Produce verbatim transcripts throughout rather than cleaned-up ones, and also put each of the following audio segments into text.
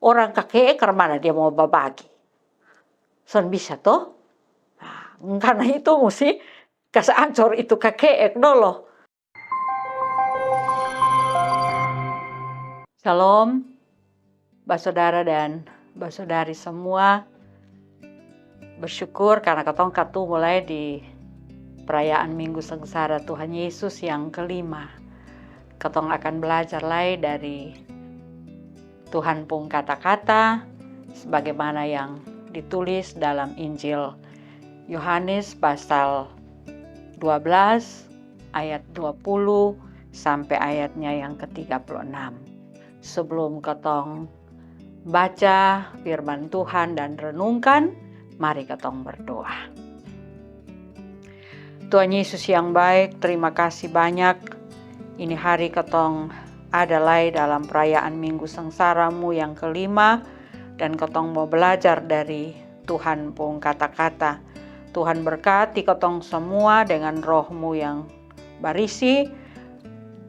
orang kake'ek, karmana dia mau babagi? Son bisa to. Nah, karna itu musti kas ancor itu kake'ek dolo. Shalom, basodara dan basodari semua. Bersyukur karna katong katumu lai di perayaan Minggu Sengsara Tuhan Yesus yang kelima. Katong akan belajar lai dari Tuhan pung kata-kata sebagaimana yang ditulis dalam Injil Yohanes pasal dua belas ayat dua puluh sampe ayatnya yang ketiga puluh enam. Sebelum katong baca firman Tuhan dan renungkan, mari katong berdoa. Tuhan Yesus yang baik, terima kasih banyak. Ini hari katong ada lai dalam perayaan Minggu Sengsara-Mu yang kelima, dan katong mau belajar dari Tuhan pung kata-kata. Tuhan berkati katong semua dengan Roh-Mu yang barisi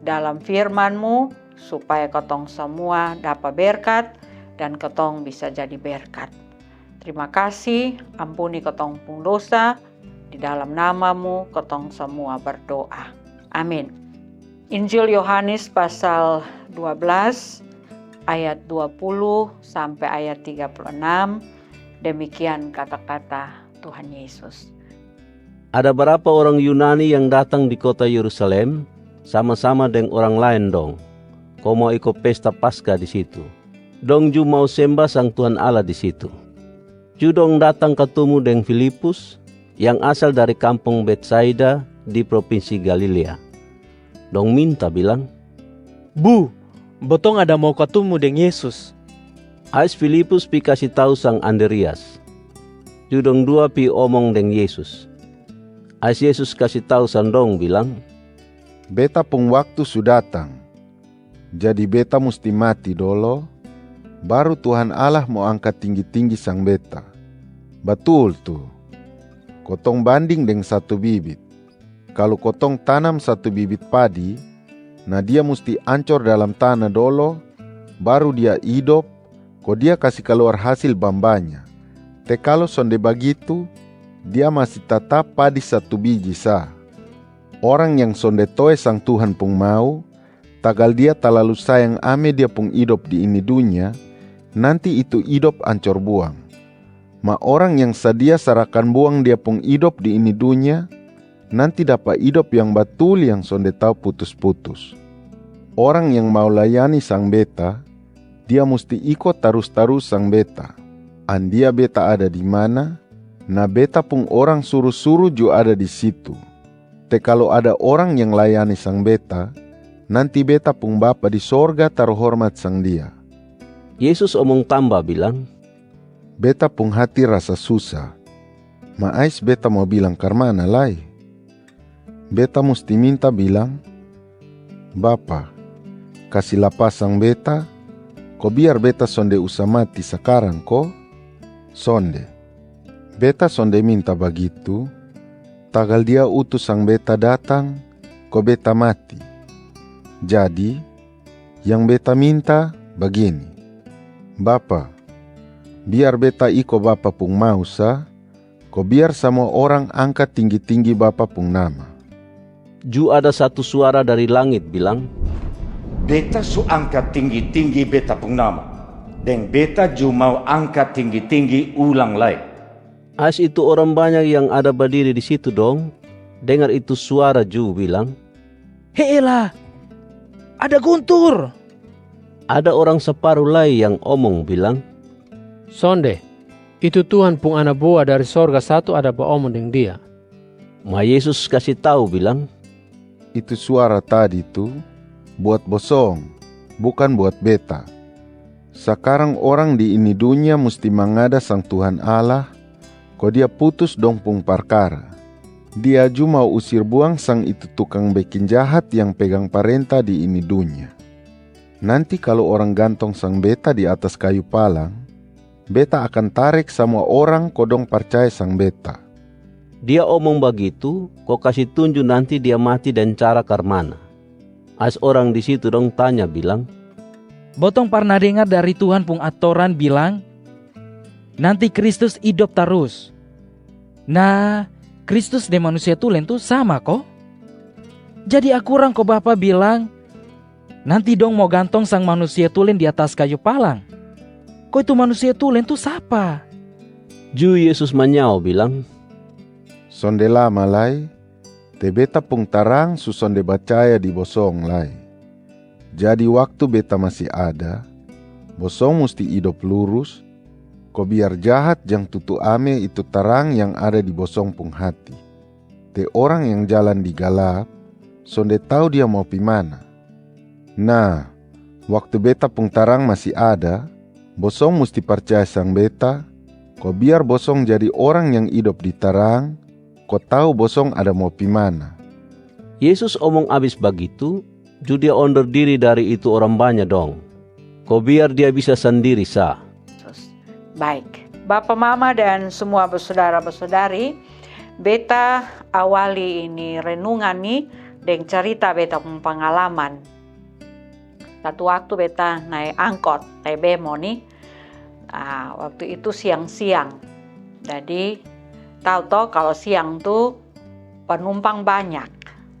dalam firman-Mu, supaya katong semua dapa berkat dan katong bisa jadi berkat. Terima kasih, ampuni katong pung dosa. Di dalam nama-Mu katong semua berdoa. Amin. Injil Yohanes pasal dua belas ayat dua puluh sampe ayat tiga puluh enam. Demikian kata-kata Tuhan Yesus. Ada barapa orang Yunani yang datang di kota Yerusalem sama-sama deng orang laen dong, ko mau iko pesta Paskah di situ. Dong ju mau semba sang Tuhan Allah di situ. Ju dong datang katumu deng Filipus yang asal dari kampong Betsaida di propinsi Galilea. Dong minta bilang, "Bu, botong ada mau katumu deng Yesus." Ais Filipus pi kasi tau sang Anderias. Ju dong dua pi omong deng Yesus. Ais Yesus kasi tau sang dong bilang, "Beta pung waktu su datang. Jadi Beta musti mati dolo, baru Tuhan Allah mo angka tinggi-tinggi sang Beta. Batul tu, kotong banding deng satu bibit. Kalu kotong tanam satu bibit padi, na dia musti ancor dalam tana dolo, baru dia idop, ko dia kasi kaluar hasil bambanya. Te kalu sonde bagitu, dia masi tatap padi satu biji sa." Orang yang sonde toe sang Tuhan pung mau, tagal dia talalu sayang ame dia pung idop di ini dunya, nanti itu idop ancor buang. Ma orang yang sadia sarakan buang dia pung idop di ini dunya, nanti dapa idop yang batul yang sonde tau putus-putus. Orang yang mau layani sang Beta, dia musti iko tarus-tarus sang Beta. Andia Beta ada di mana, na Beta pung orang suru-suru ju ada di situ. Te kalu ada orang yang layani sang Beta, nanti Beta pung Bapa di sorga taru hormat sang dia. Yesus omong tamba bilang, "Beta pung hati rasa susa. Ma ais Beta mau bilang karmana lai? Beta musti minta bilang, 'Bapa, kasi lapas sang Beta, ko biar Beta sonde usa mati sakarang ko?' Sonde. Beta sonde minta bagitu, tagal Dia utus sang Beta datang, ko Beta mati. Jadi, yang Beta minta bagini, Bapa, biar Beta iko Bapa pung mau sa, ko biar samua orang angka tinggi-tinggi Bapa pung nama." Ju ada satu suara dari langit bilang, "Beta su angka tinggi-tinggi Beta pung nama, deng Beta ju mau angka tinggi-tinggi ulang lai." Ais itu orang banya yang ada badiri di situ dong dengar itu suara ju bilang, "He'ela, ada guntur!" Ada orang saparu lai yang omong bilang, "Sonde, itu Tuhan pung ana bua dari sorga satu ada baomong deng dia." Ma Yesus kasi tau bilang, "Itu suara tadi tu buat bosong, bukan buat Beta. Sakarang orang di ini dunya musti mangada sang Tuhan Allah, ko Dia putus dong pung parkara. Dia ju mau usir buang sang itu tukang bekin jahat yang pegang parenta di ini dunya. Nanti kalu orang gantong sang Beta di atas kayu palang, Beta akan tarek samua orang ko dong parcaya sang Beta." Dia omong bagitu ko kasi tunju nanti Dia mati deng cara karmana. Ais orang di situ dong tanya bilang, Botong parna dengar dari Tuhan pung atoran bilang, nanti Kristus idop tarus. Nah, Kristus deng manusia tulen tu sama ko? Jadi akurang ko Bapa bilang, nanti dong mo gantong sang manusia tulen di atas kayu palang. Ko itu manusia tulen tu sapa? Ju Yesus manyao bilang, sonde lama lai, te Beta pung tarang su sonde bacaya di bosong lai. Jadi waktu Beta masi ada, bosong musti idop lurus, ko biar jahat jang tutu ame itu tarang yang ada di bosong pung hati. Te orang yang jalan di galap, sonde tau dia mau pi mana. Nah, waktu Beta pung tarang masi ada, bosong musti parcaya sang Beta, ko biar bosong jadi orang yang idop di tarang, ko tau bosong ada mau pi mana. Yesus omong abis bagitu, ju Dia ondor diri dari itu orang banya dong, ko biar Dia bisa sandiri sa. Baik, bapa mama dan semua basodara-basodari, beta awali ini renungan ni deng carita beta pung pangalaman. Satu waktu beta nae angkot, nae bemo ni, ah, waktu itu siang-siang. Jadi tau to kalo siang tu panumpang banyak.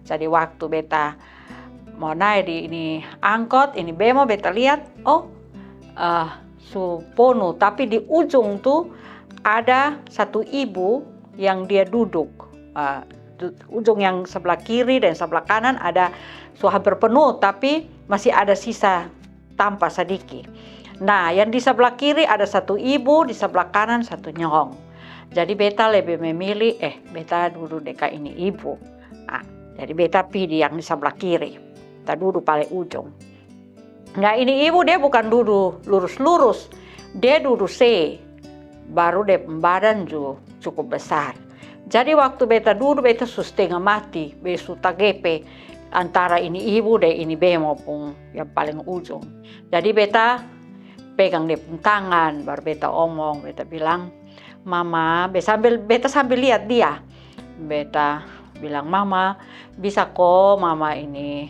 Jadi waktu beta mo nae di ini angkot, ini bemo, beta liat, oh, eh, su ponu. Tapi di ujung tu ada satu ibu yang dia duduk. Eh, ujung yang sablah kiri dan sablah kanan ada su hamper penu, tapi masi ada sisa tampa sadiki. Nah, yang di sablah kiri ada satu ibu, di sablah kanan satu nyong. Jadi beta lebe memili, eh, beta dudu deka ini ibu. Nah, jadi beta pi di yang di sablah kiri. Beta dudu pale ujung. Nah, ini ibu dia bukan dudu lurus-lurus. Dia dudu se. Baru dia pung badan ju cukup besar. Jadi waktu beta dudu, beta su stenga mati, be su tagepe antara ini ibu deng ini bemo pung yang paling ujung. Jadi beta pegang dia pung tangan, baru beta omong, beta bilang, mama, be sambil, beta sambil liat dia. Beta bilang, mama, bisa ko mama ini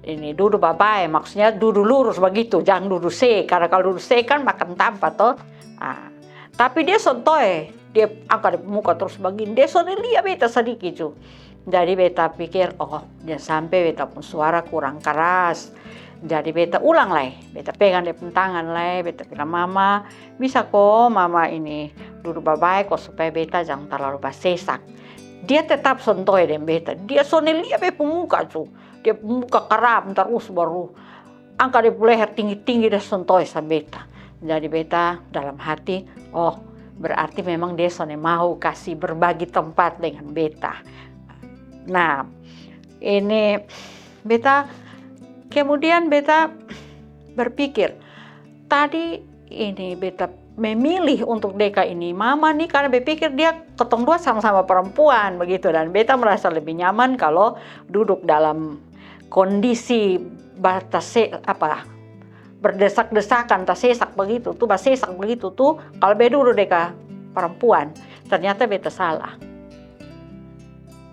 ini dudu babae, maksudnya dudu lurus bagitu, jang dudu se, karna kalo dudu se kan makan tampa to. Ah, tapi dia sontoe, dia angka dia muka trus bagini, dia sonde lia beta sadiki ju. Jadi beta pikir, oh, jang sampe beta pung suara kurang karas. Jadi beta ulang lai, beta pegang dia pung tangan lai, beta bilang, mama, bisa ko mama ini dudu babae ko supaya beta jang talalu basesak. Dia tetap sontoe deng beta, dia sonde lia be pung muka ju. Dia muka karam tarus, baru angka dia pung leher tinggi-tinggi, dia sontoe sang beta. Jadi beta dalam hati, oh, berarti memang dia sonde mau kasi berbagi tempat dengan beta. Nah, ini beta, kemudian beta berpikir, tadi ini beta memilih untuk deka ini mama ni karna beta pikir dia, kotong dua sama-sama perempuan begitu, dan beta merasa lebih nyaman kalo duduk dalam kondisi batase apa, berdesak-desakan, tasesak begitu tu, basesak begitu tu, kalo be dudu deka perempuan. Ternyata beta salah.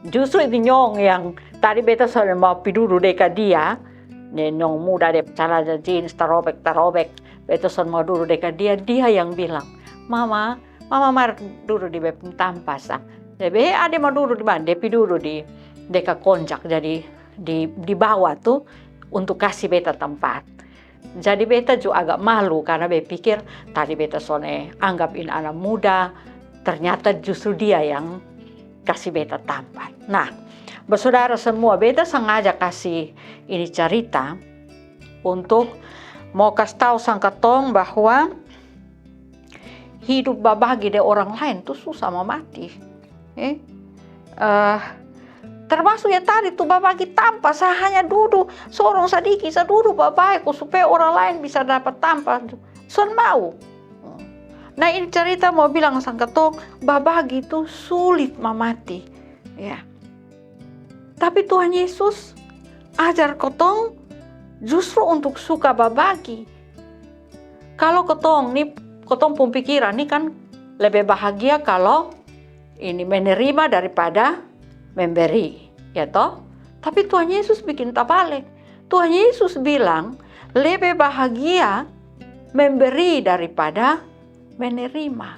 Justru ini nyong yang tadi beta sonde mau pi dudu deka dia, ne nyong muda, dia calana jeans tarobek-tarobek, beta sonde mau dudu deka dia, dia yang bilang, mama, mama mari dudu di be pung tampa sa. Jadi be ade mau dudu di mana, dia pi dudu di deka konjak, jadi di, di bawa tu untuk kasi beta tampat. Jadi beta ju agak malu karna be pikir tadi beta sonde anggap ini ana muda, ternyata justru dia yang kasi beta tampat. Nah, basodara semua, beta sangaja kasi ini carita untuk mau kas tau sang katong bahwa hidup babagi deng orang laen tu susah mamati. Eh, eh, termasuk yang tadi tu babagi tampa sa, hanya dudu sorong sadiki sa, dudu babae ko supaya orang laen bisa dapa tampa. Son mau. Nah, ini carita mau bilang sang katong, babagi tu sulit mamati. Ya. Tapi Tuhan Yesus ajar kotong justru untuk suka babagi. Kalo kotong ni, kotong pung pikiran ni kan lebe bahagia kalo ini menerima daripada memberi, ya to? Tapi Tuhan Yesus bikin tabale. Tuhan Yesus bilang, Lebe bahagia memberi daripada menerima.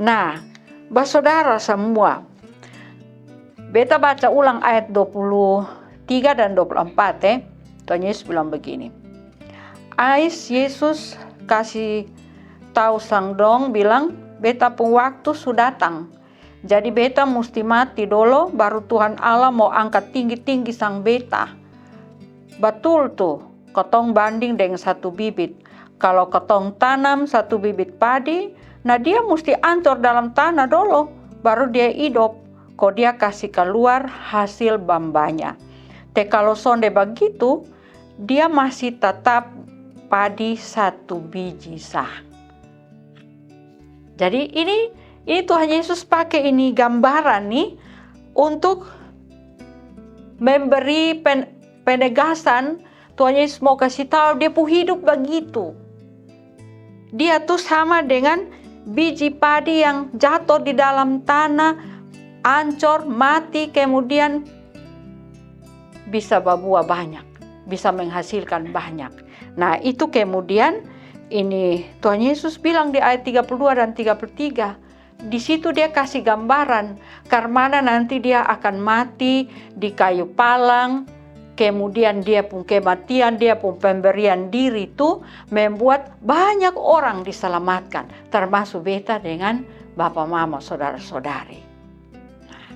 Nah, basodara samua, beta baca ulang ayat dua puluh tiga dan dua puluh empat, e. Tuhan Yesus bilang begini. Ais Yesus kasi tau sang dong bilang, "Beta pung waktu su datang. Jadi beta musti mati dolo, baru Tuhan Allah mo angka tinggi-tinggi sang beta. Batul tu, kotong banding deng satu bibit. Kalo kotong tanam satu bibit padi, na dia musti ancor dalam tana dolo, baru dia idop, ko dia kasi kaluar hasil bambanya. Te kalo sonde bagitu, dia masi tatap padi satu biji sa." Jadi ini, ini Tuhan Yesus pake ini gambaran ni untuk memberi pen-, penegasan. Tuhan Yesus mau kasi tau dia pu hidup bagitu. Dia tu sama dengan biji padi yang jato di dalam tana, ancor, mati, kemudian bisa babua banyak, bisa menghasilkan banyak. Nah, itu kemudian ini Tuhan Yesus bilang di ayat tiga puluh dua dan tiga puluh tiga. Di situ dia kasi gambaran karmana nanti dia akan mati di kayu palang, kemudian dia pung kematian, dia pung pemberian diri tu membuat banyak orang disalamatkan, termasuk beta dengan bapa mama, sodara-sodari. Nah,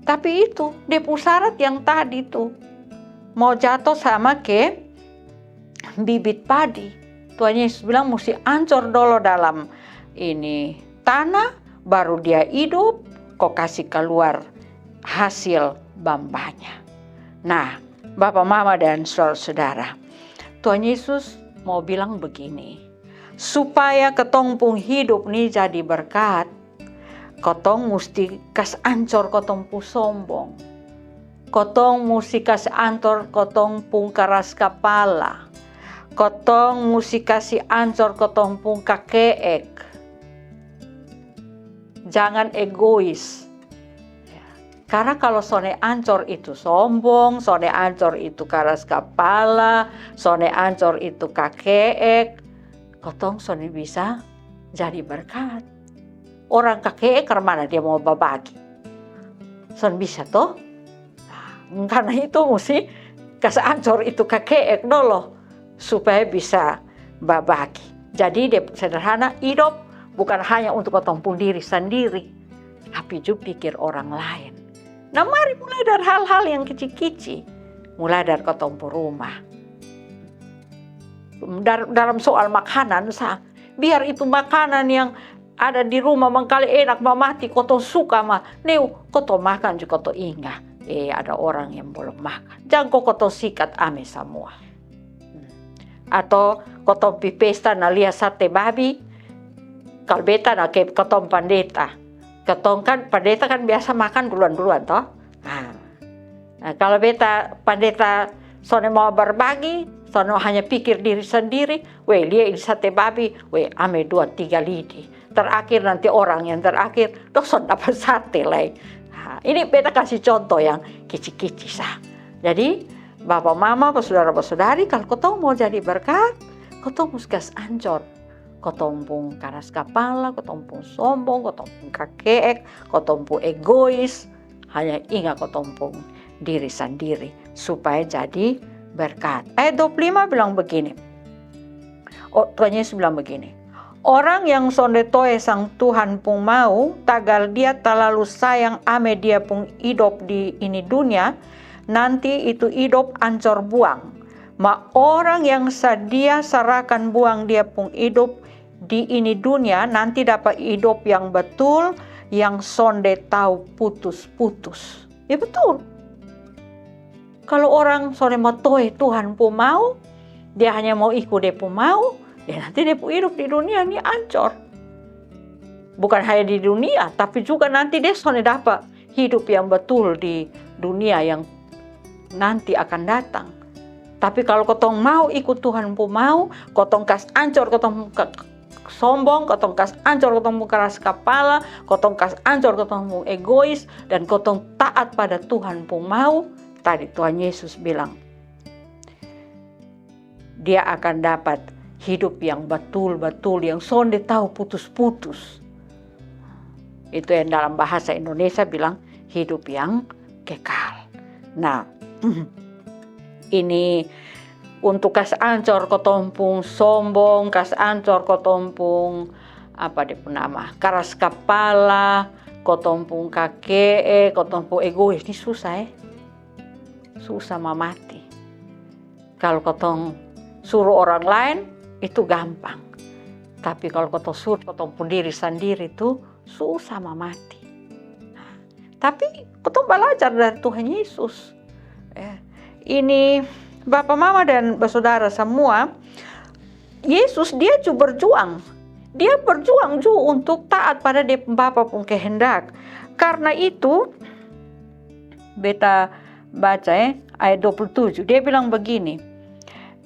tapi itu, dia pung syarat yang tadi tu mau jato sama ke bibit padi. Tuhan Yesus bilang musti ancor dolo dalam ini tana, baru dia idup, ko kasi kaluar hasil bambanya. Nah, bapa mama dan sodara-sodara, Tuhan Yesus mau bilang begini, supaya kotong pung hidup ni jadi berkat, kotong musti kas ancor kotong pung sombong. Kotong musti kasi ancor kotong pung karas kapala. Kotong musti kasi ancor kotong pung kakeek. Jangan egois. Karna kalo sonde ancor itu sombong, sonde ancor itu karas kapala, sonde ancor itu kakeek, kotong sonde bisa jadi berkat. Orang kakeek karmana dia mau babagi? Son bisa to? Nah, karna itu musti kas ancor itu kakeek dolo supaya bisa babagi. Jadi dia sederhana, idop bukan hanya untuk kotong pung diri sandiri, tapi ju pikir orang laen. Nah, mari mulai dari hal-hal yang kici-kici. Mulai dari kotong pung rumah. Dar-, dalam soal makanan sa, biar itu makanan yang ada di rumah mangkali enak, mamati, kotong suka ma, neu kotong makan ju kotong inga, e, ada orang yang bolom makan. Jang ko kotong sikat ame samua. Hmm. Atau kotong pi pesta na lia sate babi, kalo beta na ke kotong pandeta. Kotong kan, pandeta kan biasa makan duluan-duluan to. Nah, nah, kalo beta, pandeta sonde mau berbagi, sonde hanya pikir diri sandiri, we, lia ini sate babi, we, ame dua tiga lidi. Terakhir nanti orang yang terakhir, dong son dapa sate lai. Nah, ini beta kasi contoh yang kici-kici sa. Jadi, bapa mama, basudara-basudari, kalo kotong mau jadi berkat, kotong mus kas ancor kotong pung karas kapala, kotong pung sombong, kotong pung kakeek, kotong pung egois. Hanya inga kotong pung diri sandiri supaya jadi berkat. Ayat dua puluh lima bilang begini. Oh, Tuhan Yesus bilang begini, "Orang yang sonde toe sang Tuhan pung mau, tagal dia talalu sayang ame dia pung idop di ini dunia, nanti itu idop ancor buang. Ma orang yang sadia sarakan buang dia pung idop di ini dunia, nanti dapa idop yang betul, yang sonde tau putus-putus." Ya betul. Kalo orang sonde mau toe Tuhan pung mau, dia hanya mau iku dia pung mau, ya nanti dia pung idop di dunia ni ancor. Bukan hanya di dunia, tapi juga nanti dia sonde dapa hidup yang betul di dunia yang nanti akan datang. Tapi kalo kotong mau ikut Tuhan pung mau, kotong kas ancor kotong pung ka-, sombong, kotong kas ancor kotong pung karas kapala, kotong kas ancor kotong pung egois, dan kotong taat pada Tuhan pung mau, tadi Tuhan Yesus bilang, dia akan dapat hidup yang batul-batul, yang sonde tau putus-putus. Itu yang dalam bahasa Indonesia bilang hidup yang kekal. Nah, ini untuk kas ancor kotong pung sombong, kas ancor kotong pung, apa dia pung nama, karas kapala, kotong pung kake'e, kotong pung egois, ni susah e. Susah mamati. Kalo kotong suru orang laen, itu gampang. Tapi kalo kotong suru kotong pung diri sandiri tu susah mamati. Nah, tapi kotong balajar dari Tuhan Yesus. Eh, ini bapa mama dan basodara samua, Yesus dia ju berjuang. Dia berjuang ju untuk taat pada dia pung Bapa pung kehendak. Karna itu, beta baca e, ayat dua puluh tujuh, dia bilang bagini,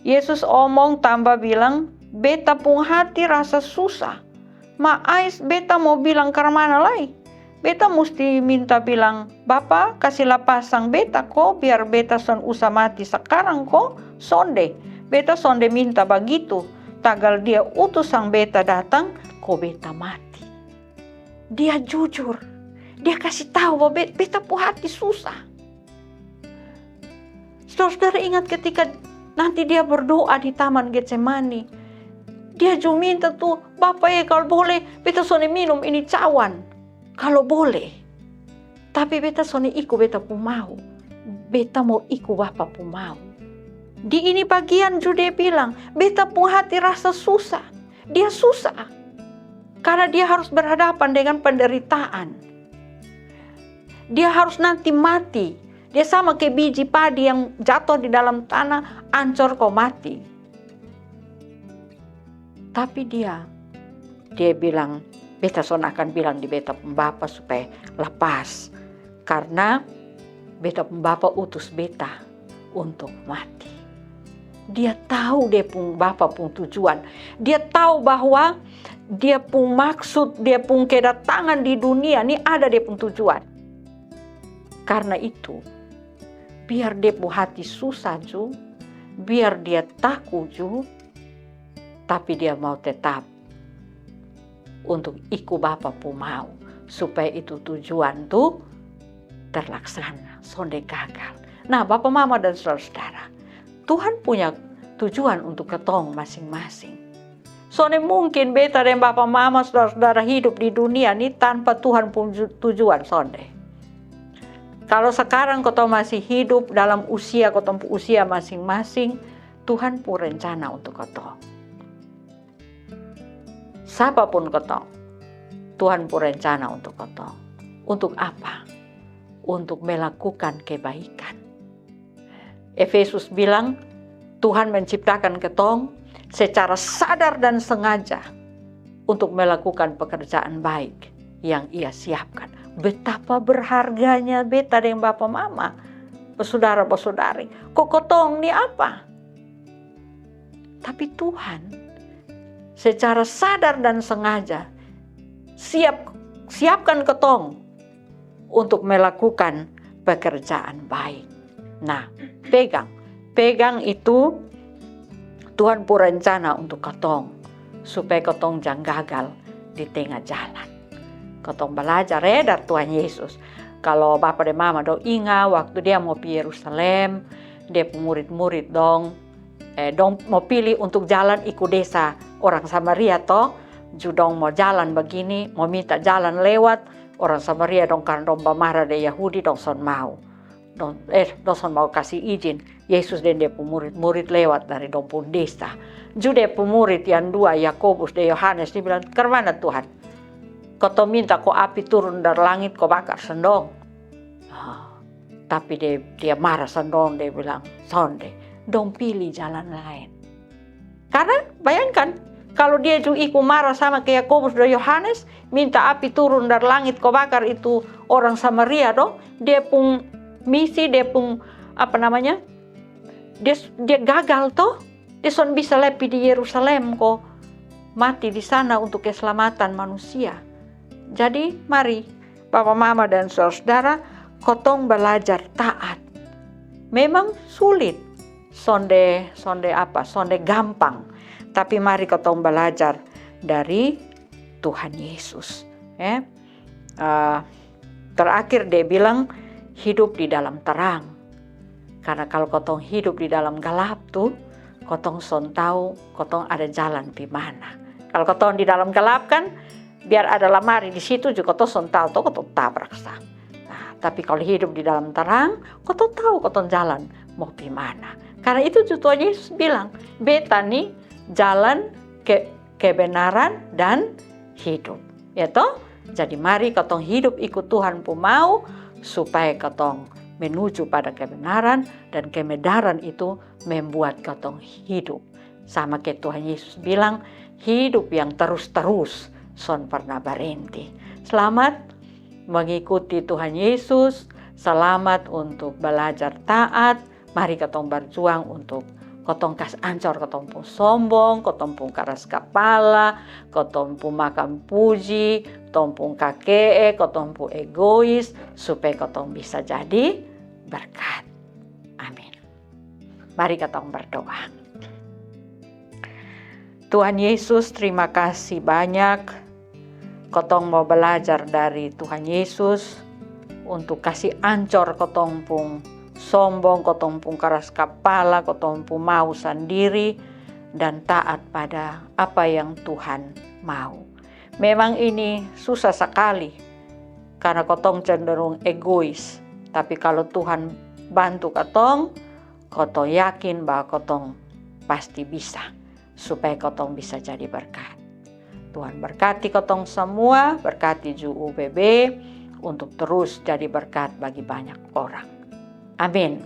Yesus omong tamba bilang, beta pung hati rasa susah. Ma ais beta mo bilang karmana lai? Beta musti minta bilang, Bapa, kasi lapas sang beta ko, biar beta son usa mati sakarang ko? Sonde, beta sonde minta bagitu. Tagal Dia utus sang beta datang, ko beta mati. Dia jujur. Dia kasi tau bahwa be-, beta pu hati susah. Saudara-saudara ingat ketika nanti dia berdoa di Taman Getsemani. Dia ju minta tu, Bapa e, kalo bole, beta sonde minum ini cawan. Kalo bole. Tapi beta sonde iku beta pu mau. Beta mo iku Bapa pu mau. Di ini bagian ju dia bilang, beta pu hati rasa susah. Dia susah. Karna dia harus berhadapan dengan penderitaan. Dia harus nanti mati. Dia sama ke biji padi yang jatoh di dalam tanah, ancor ko mati. Tapi dia, dia bilang, beta son akan bilang di beta pung Bapa supaya lapas. Karna beta pung Bapa utus beta untuk mati. Dia tau dia pung Bapa pung tujuan. Dia tau bahwa dia pung maksud, dia pung kedatangan di dunia ni ada dia pung tujuan. Karna itu, biar dia pung hati susah ju, biar dia taku ju, tapi dia mau tetap untuk iku Bapa pu mau, supaya itu tujuan tu terlaksana, sonde gagal. Nah, bapa mama dan saudara-saudara, Tuhan punya tujuan untuk katong masing-masing. Sonde mungkin beta deng bapa mama, saudara-saudara hidup di dunia ni tanpa Tuhan pung ju-, tujuan, sonde. Kalo sakarang katong masih hidup dalam usia, katong pung usia masing-masing, Tuhan pung rencana untuk katong. Sapa pun katong, Tuhan pung rencana untuk katong. Untuk apa? Untuk melakukan kebaikan. Efesus bilang, Tuhan menciptakan katong secara sadar dan sengaja untuk melakukan pekerjaan baik yang Ia siapkan. Betapa berharganya beta deng bapa mama, basudara-basudari. Ko katong ni apa? Tapi Tuhan secara sadar dan sengaja siap, siapkan katong untuk melakukan pekerjaan baik. Nah, pegang. Pegang itu Tuhan pung rencana untuk katong, supaya katong jang gagal di tenga jalan. Katong balajar e dari Tuhan Yesus. Kalo bapa deng mama dong inga, waktu Dia mo pi Yerusalem, Dia pung murid-murid dong, eh, dong mo pili untuk jalan iku desa orang Samaria to, ju dong mo jalan bagini, mo minta jalan lewat, orang Samaria dong, karna dong bamara deng Yahudi, dong son mau. Dong, eh, dong son mau kasi ijin Yesus deng Dia pung murid-murid lewat dari dong pung desa. Ju Dia pung murid yang dua, Yakobus deng Yohanes, dia bilang, "Karmana Tuhan? Katong minta ko api turun dari langit ko bakar sang dong?" Ah, tapi dia, dia mara sang dong, dia bilang, "Sonde, dong pili jalan laen." Karna bayangkan, kalo dia ju iku mara sama ke Yakobus dan Yohanes, minta api turun dari langit ko bakar itu orang Samaria dong, dia pung misi, dia pung, apa namanya, dia, dia gagal to. Dia son bisa lai pi di Yerusalem ko mati di sana untuk keselamatan manusia. Jadi mari, bapa mama dan saudara-saudara, kotong balajar taat. Memang sulit, sonde sonde apa sonde gampang. Tapi mari kotong balajar dari Tuhan Yesus. Eh, terakhir dia bilang hidup di dalam terang. Karena kalau kotong hidup di dalam gelap tu, kotong son tau kotong ada jalan pi mana. Kalau kotong di dalam gelap kan, biar ada lamari di situ juga kotong son tau to kotong tabrak sa. Nah, tapi kalau hidup di dalam terang, kotong tau kotong jalan mau pi mana. Karena itu tu Tuhan Yesus bilang, beta ni jalan ke kebenaran dan hidup. Ya to? Jadi mari kotong hidup ikut Tuhan pu mau supaya kotong menuju pada kebenaran, dan kebenaran itu membuat kotong hidup. Sama ke Tuhan Yesus bilang, hidup yang terus-terus, son pernah berhenti. Selamat mengikuti Tuhan Yesus, selamat untuk belajar taat. Mari kotong berjuang untuk kotong kas ancor kotong pung sombong, kotong pung keras kepala, kotong pung makan puji, kotong pung kakee, kotong pung egois, supaya kotong bisa jadi berkat. Amin. Mari kotong berdoa. Tuhan Yesus, terima kasih banyak. Kotong mau belajar dari Tuhan Yesus untuk kasih ancor kotong pung sombong, kotong pung keras kepala, kotong pung mau sendiri, dan taat pada apa yang Tuhan mau. Memang ini susah sekali karena kotong cenderung egois. Tapi kalau Tuhan bantu kotong, kotong yakin bahwa kotong pasti bisa, supaya kotong bisa jadi berkat. Tuhan berkati kotong semua, berkati ju U B B untuk terus jadi berkat bagi banyak orang. Amin.